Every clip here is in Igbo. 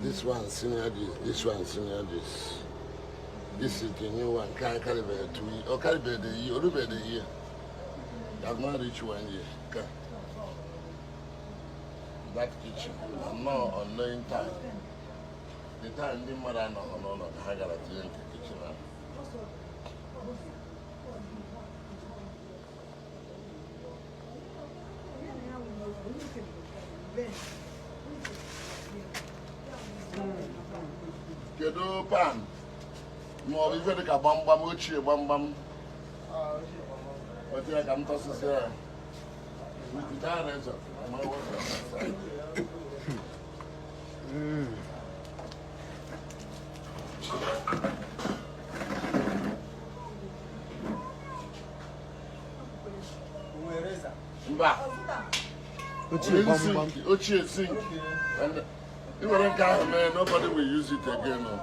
This one senior this, this one senior this. This is the new one. Can't carry 2 years. Or carry the year. Or the year. I've not reached 1 year. Okay. That kitchen. I'm not unknowing time. The time ndị mmadụ anọghị n'ụlọ ka ha gara tinye nke kitchen ahụ. Kedu pan ma ọ bụ ife dịka gbamgbam ochie gbamgbam weta ya ka m tọsịsị ya with that razor. Am I working? Mba. Ochie gbamgbam. Zinc, ochie zinc. And i were nke ahụ mee, nobody will use it again. O.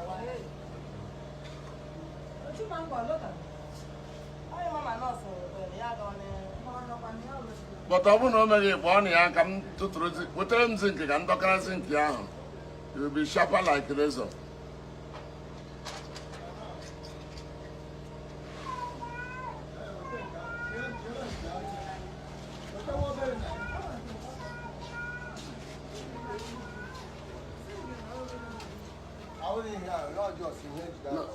But ọ bụrụ na o meghị, kpọọ na ya ka m tụtụrụ wetere m zinc ka m dọkara zinc ahụ. It will be sharper like razor. No.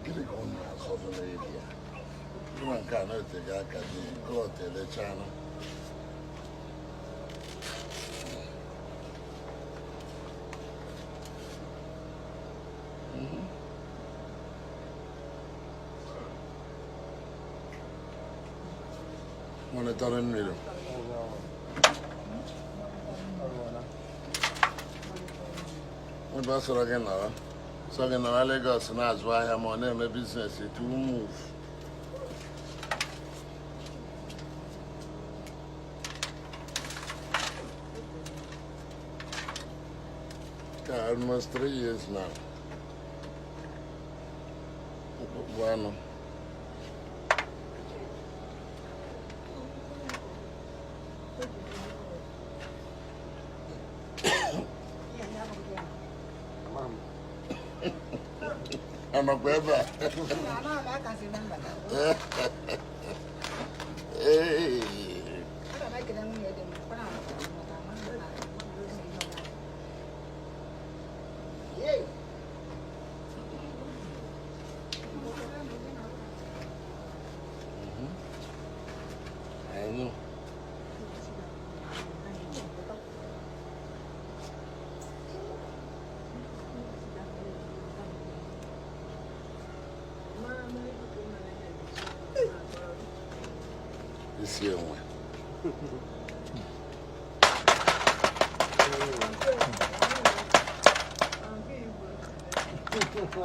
Gịnị ka ọ na-akọzọ n'elu ya? Ịma nke a na-eteghị aka dị cloth elechana. Monitoring mirror. Ebe ọ sọrọ gị nọrọ, sọ gị nọrọ Lagos na-azụ ahịa ma ọ na-eme business, it will move. Yeah, almost 3 years now. Mkpụkpụ anụ. Anọkwa ebe a. Ee. I know. Isi enwe.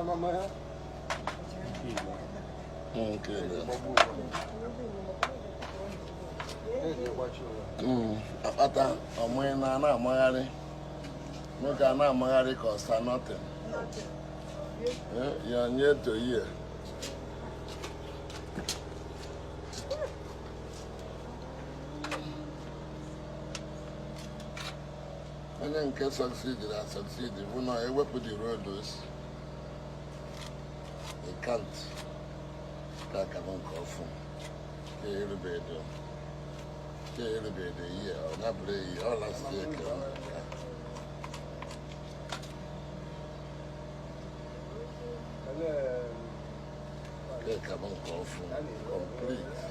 Mama ya. Nke dị. Eze gbachi ụwa. Akpata ọmụghị na na-amagharị. Nwoke a na-amagharị ka ọsa nothing. Ya nye to here. Onye nke succeed na succeed bụ na ewepụ the road osi. They can't. Ka aka bụ nke ọfụ. Ka erubedo. Ka erubedo ihe ọ nabụrụ eyi ọ last year ka ọ na-aga. Ele Ka bụ nke ọfụ. Complete.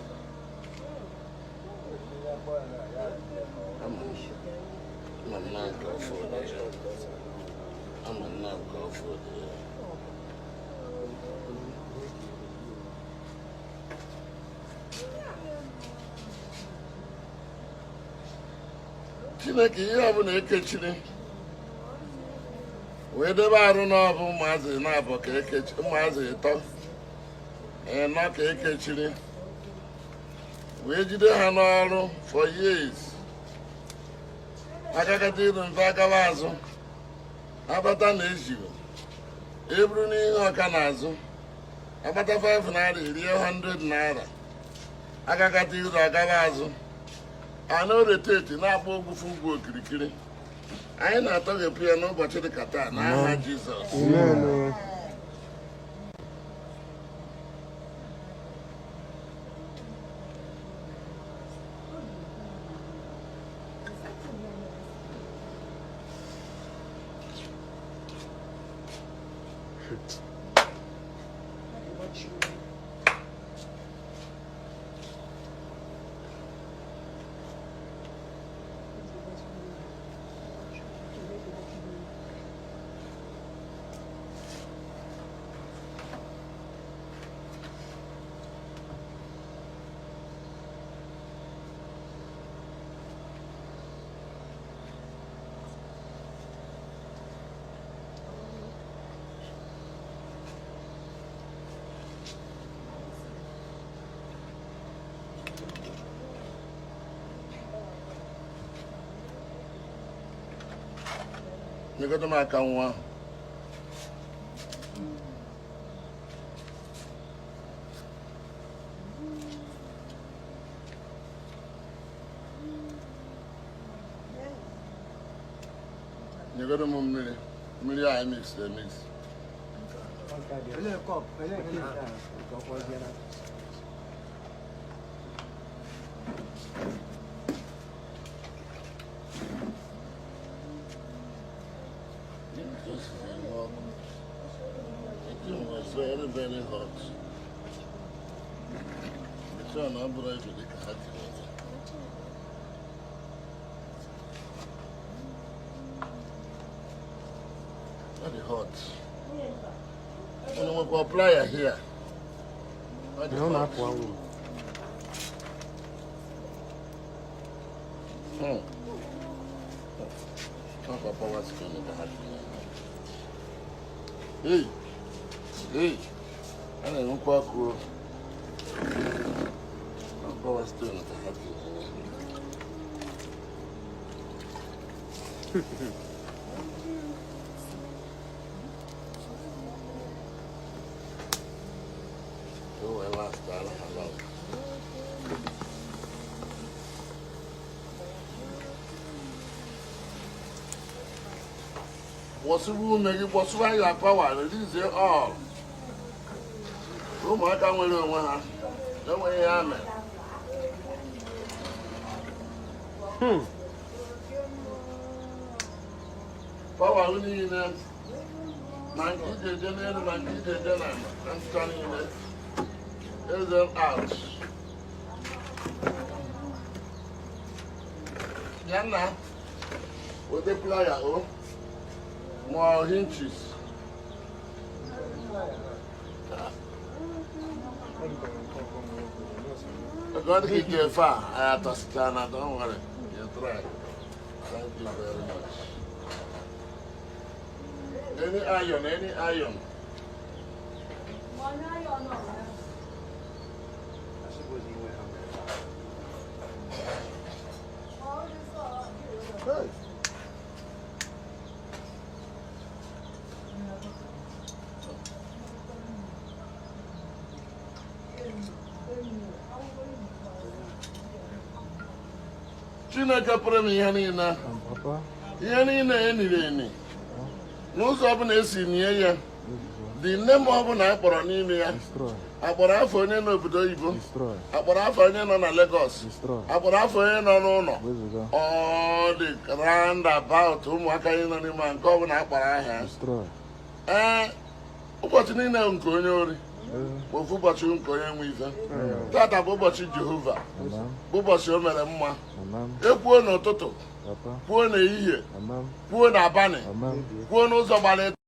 Ama m na nke ọfụ. Ama nna nke ọfụ dị ya. Chineke, ihe ọbụla ekechiri wee debe arụ n'ọbụ ụmụazị na-abụ ka ekechi, ụmụazị ịtọ ịnọ ka ekechiri wee jide ha n'ọrụ for years, akakata iru mfe agawa azụ, abata na ejiri eburu n'ihe ọka n'azụ, agbata 5 naira rie 100 naira, agakata iru agawa azụ, ana rotate na-agba ogwufu ugwu okirikiri. Anyị na-atọghepụ ya n'ụbọchị dịka taa n'aha Jizọs. Amen. Nyegodo m aka nwa ahụ. Nyegodo m mmiri mmiri a mix emix. Ele cup, ele ele nke ọkwa bịara. This is a lot. It was very, very hot. This one, I'm ready to cut it. Very hot. And we go apply it here. Very Ọ hot. na-apụ anwụ. Talk about power screen in the heart. Hey, hey, a na-enwekwa ọkụ o. Ọ power stone ka ha tinyere. O wee last ara ha long. Kwụsịrị ume gị, kwụsịrị ya power, release it all. Ụmụaka nwere onwe ha, enweghị ihe ha mere. Power niile, na nke iji eje n'elu, na nke iji eje n'ala, na ncha niile, eze out. Ya nna, weta plier o ma ọ hinges. God can get far. I understand. Don't worry. You try. Thank you very much. Any iron, any iron. I suppose he went out there. Hey. Chineke pụrụ m ihe niile. Papa. Ihe niile eniri eni. N'ụzọ ọbụla esi nie ya, dị nne m ọbụla akpọrọ n'ime ya. Destroy. Akpọrọ afọ onye n'obodo oyibo. Destroy. Akpọrọ afọ onye nọ na Lagos. Destroy. Akpọrọ afọ onye nọ n'ụlọ. Wezuga. Ọ dị round about ụmụaka anyị nọ n'ime a, nke ọbụla akpọrọ aha. Destroy. Ee, ụbọchị niile nke onye ori. Ma ofu ụbọchị nke onye nwe ife. Tata bụ ụbọchị Jehova, bụ ụbọchị o mere mma. Ekwuo n'ụtụtụ, kwuo n'ehihie, kwuo n'abalị, kwuo n'ụzọ gbara.